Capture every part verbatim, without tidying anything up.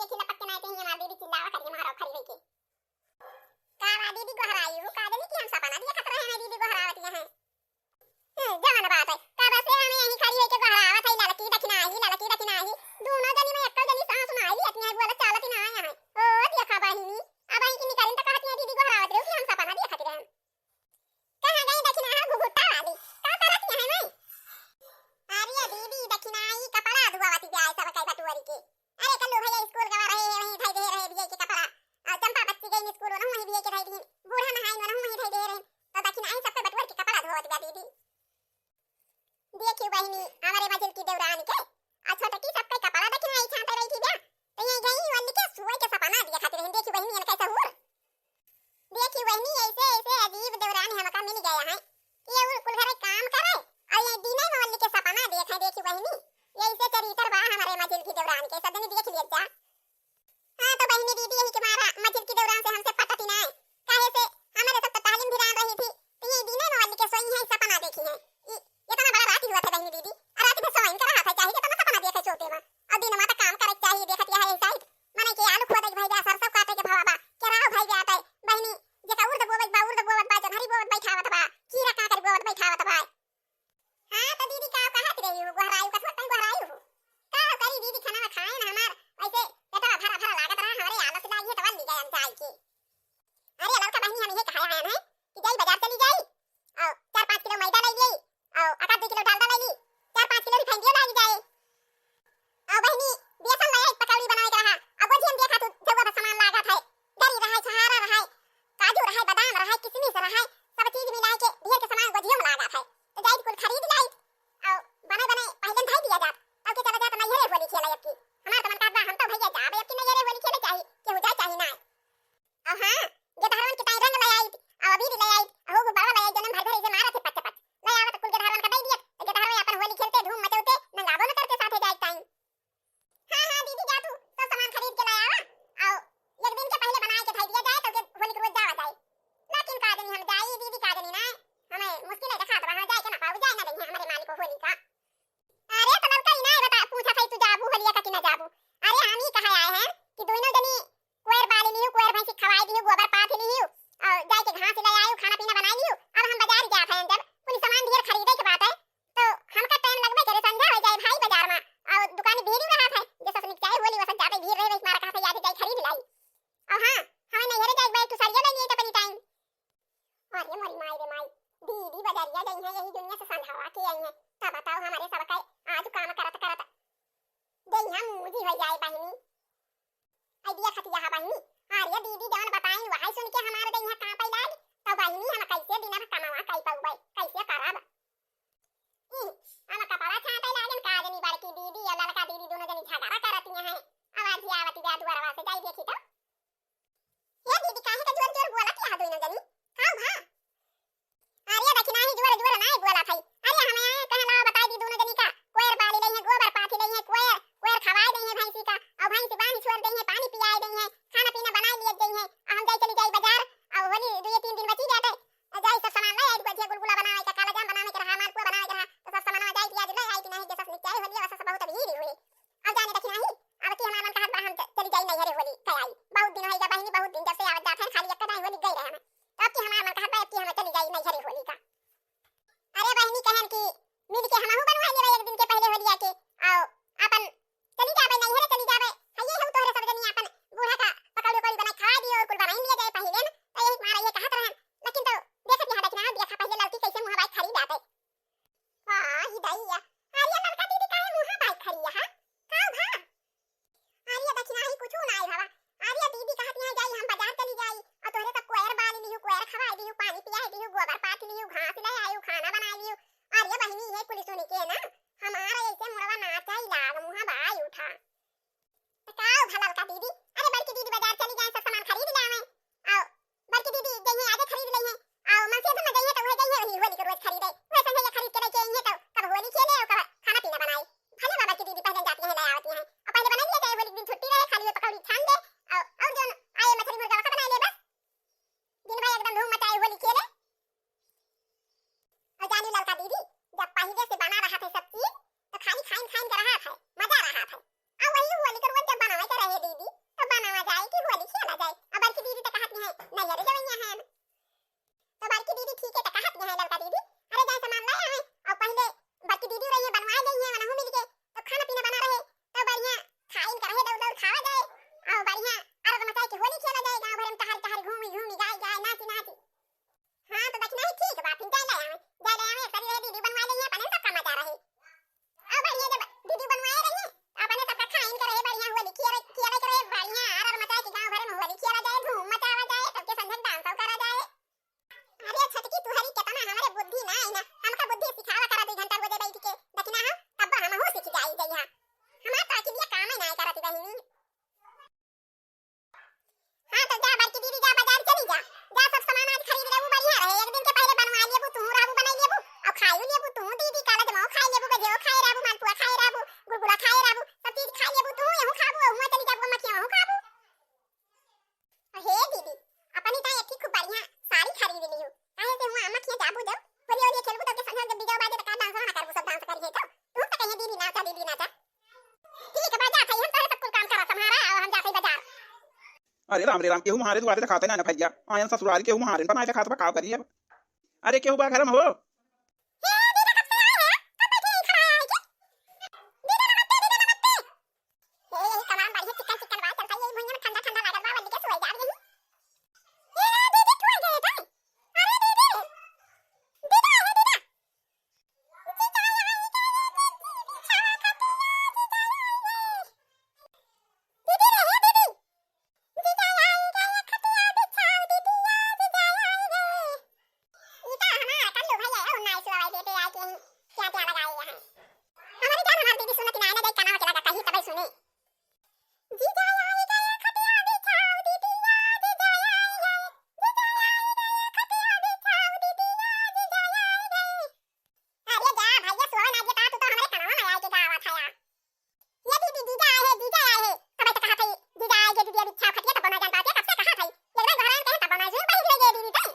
देखी लपक के नाई ते ही हमार दीदी चिल्लावा करिए मारो खड़ी रही के। का बा दीदी गोहराई हो, का जानी कि हम सपना देखत रहे हैं दीदी गोहरावत यहाँ। हम्म, जवन बात है, कब से हम यहीं खड़ी होके गोहरावत है, ललकी दखिनाही, ललकी दखिनाही। दोनों जनी में एक्को जनी साँस ना आई, इतनी बोलत चालत ना आया है। ओ देखा बहिनी, अब आई की निकालिन तो कहती है दीदी गोहरावत रहो कि हम सपना देखत रहे। कहाँ गई दखिनाहा घुघुट्टा वाली? का करत यहाँ है? अरे दीदी, दखिनाही कपड़ा धुआवती जाए सब कई बटुअरी के। अरे कल्लू भैया स्कूल गवा रहे हैं, वहीं धई दे रहे दिए के कपड़ा। और चंपा बच्ची गई स्कूल, वनहु वहीं दिए के धई दी। बूढ़ा नहाई, वनहु वहीं धई दे रहे। तो दखिनाही सबके बटुअर के कपड़ा धोवत बा दीदी। देखी बहिनी, हमारे मझिल की देवरानी के, आ छोटकी सबके कपड़ा दखिनाही छांटे रही थी जा। तो ये गई वल्ली के सुअई के सपना दिया खातिर रही। देखी बहिनी, इनका सहूर। देखी बहिनी, ऐसे, ऐसे अजीब देवरानी हमका मिल गया है कि ये कुल घरे काम करे और ये दिने में वल्ली के सपना देखे। देखी बहिनी, ये ऐसे चरित्र बा हमारे मझिल की देवरानी के, सब जने देख लिया जा। हाँ, तो बहिनी दीदी, यही के मारा मझिल की देवरान से हमसे पटती ना है। काहे से हमारे सब तो तालीम भिरान रही थी, तो ये दिने में वल्ली के सोई है, सपना देखी है। ये, ये इतना बड़ा रात हुआ था बहिनी दीदी, और रात में सोइन का रहा था, चाहिए कितना सपना देखे सोते में। और दिन में तो काम करे चाहिए, देखत यह है साइड, मने के आलू खोदे के भाई जा, सरसों काटे के भावा बा, केराव भाई जाता है। बहिनी, जेका उर्द बोवत बा, उर्द बोवत बा, जन्हरी बोवत बैठावत बा, खीरा काकर बोवत बैठावत बा। हाँ, तो दीदी का कहत रही हो, गोहरायु का छोट गोहरायु हो। का करी दीदी, खाना खाए ना हमार, वैसे पेटवा भरा भरा लागत रहा, हमरे आलस लागी है, तो वल्ली गए हम जाए के। अरे ललका बहिनी, हम ये कहा आया है कि जाई बाजार चली जाई, और चार पाँच किलो मैदा ले ली, और आधा दो किलो डालडा ले ली, चार पाँच किलो रिफाइंडियो लाग जाए। और बहिनी, बेसन ले आई, पकौड़ी बनावे के रहा। अब वो जी हम देखा तू, जौआ पर सामान लागत है, गरी रहा, छहारा रहा, काजू रहा, बादाम रहा, किशमिश रहा, सब चीज मिला के ढेर के सामान गोजियो में लागत है। तो जाई कुल खरीद लाई, और बने बने पहले धई दिया जात, अब के चला जात नैहरे होली खेला अब की। हमार तो मन कहत बा, हम तो भैया जाबे अब की नैहरे होली खेले, चाही केहू जाए चाही ना। और हाँ, गेदहरवन के ताई रंग ले आई, और अबीर ले आई, और वो गुब्बारा ले आई, जौन भर भर इसे मारत है पच पच। ले आवत कुल गेदहरवन का दे दियत, तो गेदहरवे अपन होली खेलते, धूम मचौते, नंगाबो न करते साथे जाए टाइम। हाँ, हाँ, दीदी, जा तू, सब सामान खरीद के ले आवा, और एक दिन के पहले बनाए के धई दिया जाए, तो के होली के रोज जावा जाए। लेकिन का जनी हम जाई, दीदी, का जनी ना, हमें मुश्किल है, देखा तो वहाँ जाए के ना पाऊ, जाए ना देंगे हमारे मालिक को होली का। अरे, तो ललका इनाय बता, पूछा था, तू जाबू होलिया का कि ना जाबू? अरे, हम ही कहा आए हैं कि दोनों जनी कोयर बाली लिहू, कोयर भैंसी खवाई दिहू, गोबर पाथी लिहू, और जाए के घास ले आयू, खाना पीना बनाई लिहू। अब हम बाजार जात हैं, जब कुल सामान ढेर खरीदे के बात है, तो हमका टाइम लगबे करे, संझा हो जाए भाई बाजार में, और दुकान भीड़ रहा था, जैसा निक चाहे होली वैसा ज्यादा भीड़ रहे, वैसे मारा कहा था, आज जाए खरीद लाई। और हाँ, हमें नैहरे जाए बैग तू सरिया ले लिए अपनी टाइम। अरे मोरी माई रे माई, दीदी बजरिया गई हैं, यही दुनिया से संधावा के आई हैं। तब बताओ हमारे सबका आज काम करत करत गई हैं, मूजी हो जाए बहिनी। आइडिया खतिया है बहिनी। अरे दीदी जौन बताई वही सुन के हमारे दे यहाँ कांपे लाग। तो बहिनी हम कैसे दिन भर कमावा कई पउबे, कैसे करब? ई, हम कपड़ा छांटे लागन का जनी बड़की दीदी और ललका दीदी दोनों जनी झगड़ा करती हैं। आवाज ही आवती बा दुआरवा से, जाई देखी तो। हे दीदी, काहे का जोर जोर बोलत हया दोनों जनी? का भा? अरे दखिनाही जोर जोर नाय बोलत हई। अरे हमें आए कहे लावा बताई दी दोनों जनी का। कोयर बाली लई है, गोबर पाथी लई है, कोयर, कोयर खवाए दई है भैंसी का, और भैंसी बांधी छोड़ दई है, पानी पियाए दई है, खाना पीना बनाए लिए दई है, और हम जाई चली जाई बाजार, और होली दुए तीन दिन बची जाते, और जाई सब सामान ले आई, गुजिया गुलगुला बनावे का, काला जाम बनावे के रहा, मालपुआ बनावे के रहा, तो सब सामान जाई कि आज ले आई कि नहीं, जैसा निक चाहे होली, वैसा सब बहुत भीड़ हुई। अब जाने दखिनाही, अब की हमार मन कहत बा हम च-, चली जाई नैहरे होली कयाई। बहुत दिन होई गा बहिनी, बहुत दिन जब से आवत जात है, खाली एक दाई होली गई रहे हमें। तो अब की हमार मन कहत बा अब की हम चली जाई नैहरे होली का। अरे बहिनी कहन की मिल के हमहू बनवा लेबे एक दिन के पहले होलिया के। आओ अपन चली जाबे नैहरे चली जाबे। हइये हऊ तोहरे सब जनी अपन बूढ़ा का पकौड़ी उकौड़ी बनाई खवा दियो और कुल बनाई लिया जाए पहले न। तो यही मारा ये कहत रहन। लेकिन तो देखत यहाँ दखिनाही देखा पहले लड़की कैसे मुँह बाई खड़ी जाते। हाँ, ई दैया। अरे ललका दीदी काहे मुँह बाई खड़ी है, हाँ? का भा? अरे दखिनाही कुछु नाय भवा। अरे दीदी कहत यहाँ जाई हम बाजार चली जाई। और तोहरे सब कोयर बाली लिहू, कोयर खवाई दिहू, पानी पियाई दिहू, गोबर पाथी लिहू, घास ले आयू, खाना बनाई लिहू। अरे बहिनी ये कुल सुन के ना हमारा ऐसे मुड़वा नाचाई लाग, मुँह बाई उठा। तो का भा ललका दीदी? अरे बड़की दीदी बाजार चली जाए, सब सामान खरीद लावे। आओ, बड़की दीदी जइहे आजे खरीद लइहे। आओ, मनसेधर में जइहे तो वह जइहे वही होली के रोज खरीदे। वह संगे ये खरीद के लेके अइहे तो कब होली खेले और कब खाना पीना बनाए। भले बा बड़की दीदी पहले जाती हैं, ले आवती हैं। और पहले बना लिया जाए, होली के दिन छुट्टी रहे, खाली ये पकौड़ी छान दे। और, और जो आए मछली मुर्गा वका बना ले बस। दिन भर एकदम धूम मचाए होली खेले। और जानी ललका दीदी, जब पहले से बना रहा था सब चीज, तो खाली खाइन खाइन के रहा था, मजा रहा था। अब वही होली के रोज जब बनावे के रहे दीदी, अरे राम रे राम, केहू महारे दुआरे देखाते ना, ना भैया। आयन ससुरारी केहू महारे बनाए देखात बा, का करी अब? अरे केहू बा घर में हो? अरे जा भैया, सोए ना जे का, तू तो हमरे कनवा में आए के गावत हया। ये दीदी, जीजा आए हे, जीजा आए हे। तब तो कहा थई, जीजा आए गे, दीदी अभी छाव खटिया तब ना जान पाती, तब से कहा थई। एक बार घर आए कहे तब ना जून पहन ले गे दीदी तई।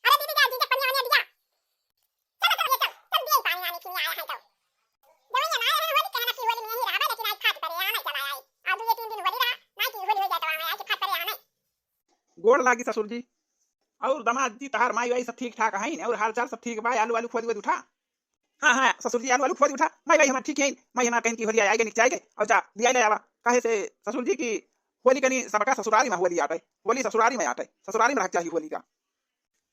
अरे दीदी जा, जीजा पनिया वनिया दिया। चल, चल, ये चल, चल दिया ही पानी आने के लिए आया है तो। जब ये ना रहे होली कहना कि होली में यहीं रहबे, लेकिन आज फाट परे आना चला आए। आज ये तीन दिन होली रहा, ना कि होली हो जाए तो आए, आज फाट परे आना। गोड़ लागी ससुर जी। और दामाद जी, तहार माई वाई सब ठीक ठाक है न? और हाल चाल सब ठीक बा? आलू आलू खोद वोद उठा। हाँ, हाँ, ससुर जी, आलू आलू खोद उठा। माई वाई हमार ठीक है, माई हमार कहन की होली आए गे, निकचाए गे, और जा, लिया ले आवा। काहे से ससुर जी की होली कनी सबका ससुरारी में होली आटे, होली ससुरारी में आटे, ससुरारी में रह चाहिए होली का।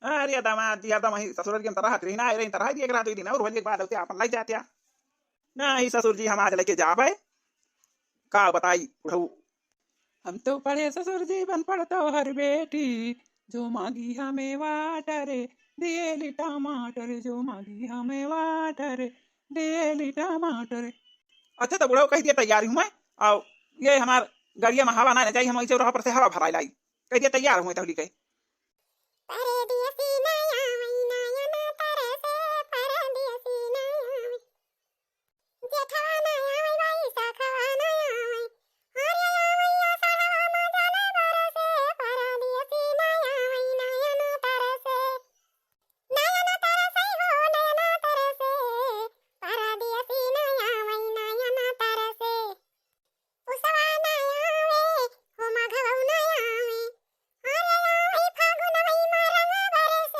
अरे दामाद जी, हरदम वही ससुरारी में तरह रही ना, अरे तरह एक रात दो दिन और होली के बाद होते अपन लग जाते। नहीं ससुर जी, हम आज लेके जाबे, का बताई बुढ़ऊ। हम तो पढ़े ससुर जी, बन पढ़ तोहर बेटी, जो मांगी हमें वाटर, दिएली टमाटर, जो मांगी हमें वाटर, दिएली टमाटर। अच्छा तो बुढ़ऊ कह दिया तैयार हूँ मैं, और ये हमार गड़िया में हवा ना, ना जाई, हम ऐसे रह पर से हवा भराई लाई, कह दिया तैयार हूँ मैं तहली के। परदेसी ना आवै, नयन तरसे, परदेसी ना आवै। जेठवा ना आवै, बैसखवा ना आवै। हरे आवै, आषाढ़वा मजा ना बरसे, परदेसी ना आवै, नयन तरसे। नयन तरसे हो, नयन तरसे, परदेसी ना आवै, नयन तरसे। पुसवा ना आवै, हो मघवौ ना आवै। अरे आवै फागुन वै मा रंग बरसे।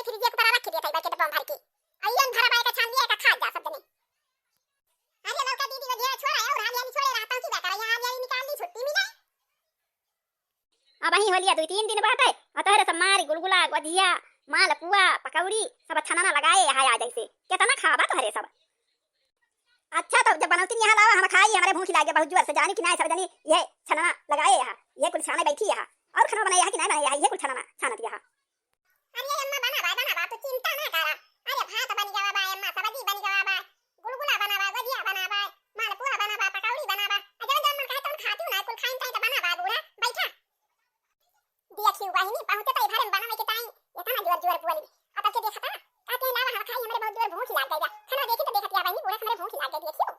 फ्रिज के ऊपर रख देत है, बल्कि डब्बा में भर के। अइयन भरा बाय का छान लिया, का खा जा सब जने। अरे लौका दीदी, वो ढेर छोड़ा है, और हाल यानी छोड़े रहता हूँ कि बेकार, यहाँ हाल यानी निकाल ली, छुट्टी मिले। अब अबहीं होलिया दुइ तीन दिन बाटे, अउ तोहरे सब मारी गुलगुला, गोझिया, मालपुआ, पकौड़ी, सब छनना लगाए है। आ जइसे केतना खाबा तोहरे सब। अच्छा, तो जब बनौती यहाँ लावा, हम खाई, हमरे भूख लागे बहुत जोर से, जानी कि नाहीं सब जनी, ये छनना लगाए है, ये कुल छाने बैठी है, अउर खाना बनाया है कि नाहीं बनाया है, ये कुल छनना छानत यहाँ। अरे अम्मा, बना बा, बना बा, तू चिंता ना करा। अरे भात बन गवा बा अम्मा, सब्जी बन गवा बा, गुलगुला बना बा, गोझिया बना बा, मालपुआ बना बा, पकौड़ी बना बा। आ जवन जवन मन कहे तवन खाती हूँ ना, कुल खाइन ताई तो बना बा बूढ़ा, बैठा। देखियो बहिनी, पहुँचे तो इधर बनावे के ताई इतना जोर जोर बोली। अब के देखता, कहते हैं लावा हम खाई, हमरे बहुत जोर भूख लाग गई बा। खाना देखी तो देखत या बहिनी, बूढ़ा हमरे भूख लाग गई, देखियो।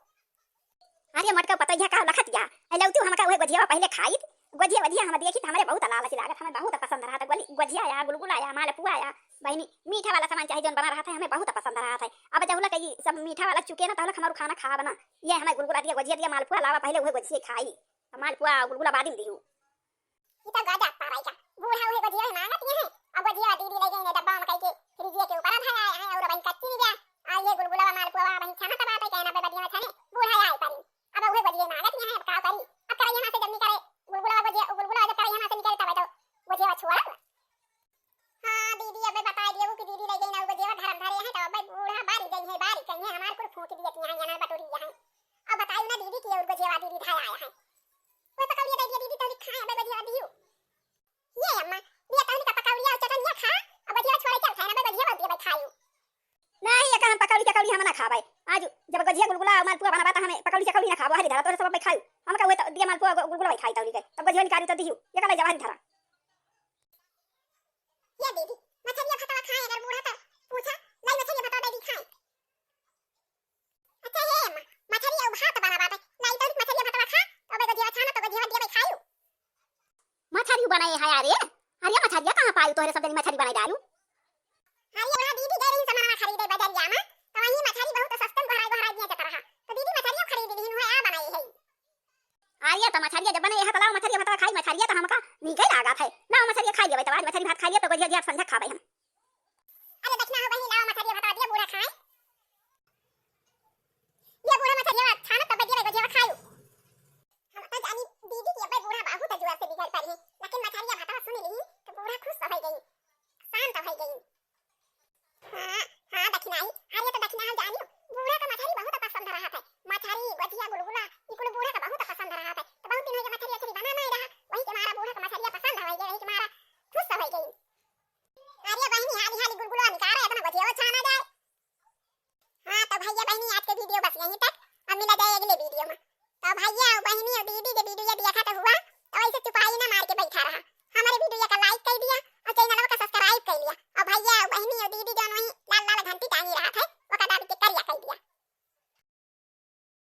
अरे मटका पतैया का लखत या। ए लौटू हमका उहे गोझिया पहिले खाइत। गोझिया वझिया हम देखित, हमरे बहुत लालच लागत, हमें बहुत पसंद रहत। गोली-, गोझिया या, गुलगुला या, मालपुआ या। बहिनी, मीठा वाला सामान चाहे जौन बना रहत है, हमें बहुत पसंद रहत है। अब जहुला कही सब मीठा वाला चुके ना, तहुला हमारू खाना खा बना। ये हमें गुलगुला दिया, गोझिया दिया, मालपुआ लावा, पहिले उहे गोझिया खाई। मालपुआ, गुलगुला बाद में दिहू। ई तो गजब पाराई का। बूढ़ा उहे गोझिया मांगत ये है। अब गोझिया दीदी ले गई ने डब्बा में कई के फ्रिज के ऊपर धराया है और वहीं कच्ची नहीं गया। आ ये गुलगुला मालपुआ वहीं छाना तबाते कहना बे बदिया छाने। बूढ़ा आई पारी। अब उहे गोझिया मांगत ये है, अब का करी? अब करे यहाँ से जब निकले गुलगुला गोझिया, गुलगुला जब करे यहाँ से निकले तब तो गोझिया छोड़ा। हाँ दीदी, अबे बताई दियो कि दीदी ले गई ना गोझिया धरम धरे हैं, तो अबे बूढ़ा बारी गई है, बारी गई है, हमार कुल फूंक दिए यहाँ, यहाँ बटोरी यहाँ। अब बताई ना दीदी कि और गोझिया दीदी धाया आया है। वो पकौड़िया दे दिया दीदी, तनी खाए, अबे गोझिया दियो। ये अम्मा, दिया तनी का पकौड़िया और चटनिया खा, अब गोझिया छोड़े चल खाए ना, अबे गोझिया दिया भाई खायो। नहीं, ये हम पकौड़ी, पकौड़ी हम ना खाबे। आज जब गोझिया गुलगुला और मालपुआ बनाबा, तो हमें पकौड़ी, पकौड़ी ना खाबो, हरी धरा, तोरे सब भाई खाई। हम का हुए तो दिया मालपुआ गु-, गुलगुला भाई खाई तौरी के। तब गोझिया निकाली तो दियो, ये का ले जावा हरी धरा। ये दीदी, मछरिया भतवा खाए, अगर बूढ़ा तो पूछा, लाई मछरिया भतवा दे दी खाए। अच्छा हे अम्मा, मछरी अउ भात बना बाटे, लाई तो मछरिया भतवा खा, अबे गोझिया छाना तो गोझिया दिया बे खायू। मछरी बनाए है अरे, अरे मछरिया कहाँ पायू तोहरे सब जनी मछरी बनाए डालू? अरे वहाँ दीदी गए रही सामानवा खरीदे बजरिया में, तो वहीं मछरी बहुत सस्ते में गोहराई गोहराई दिया जाता रहा, तो दीदी मछरिया खरीद ली है, आ बनाई है। अरे तो मछरिया जब बने है तो लाओ मछरिया भतवा खाई, मछरिया तो हमका नीके लागत है, लाओ मछरिया खाई लेबै, तब आज मछरी भात खाई लिया तो गोझिया जिया संझा खाबै हम।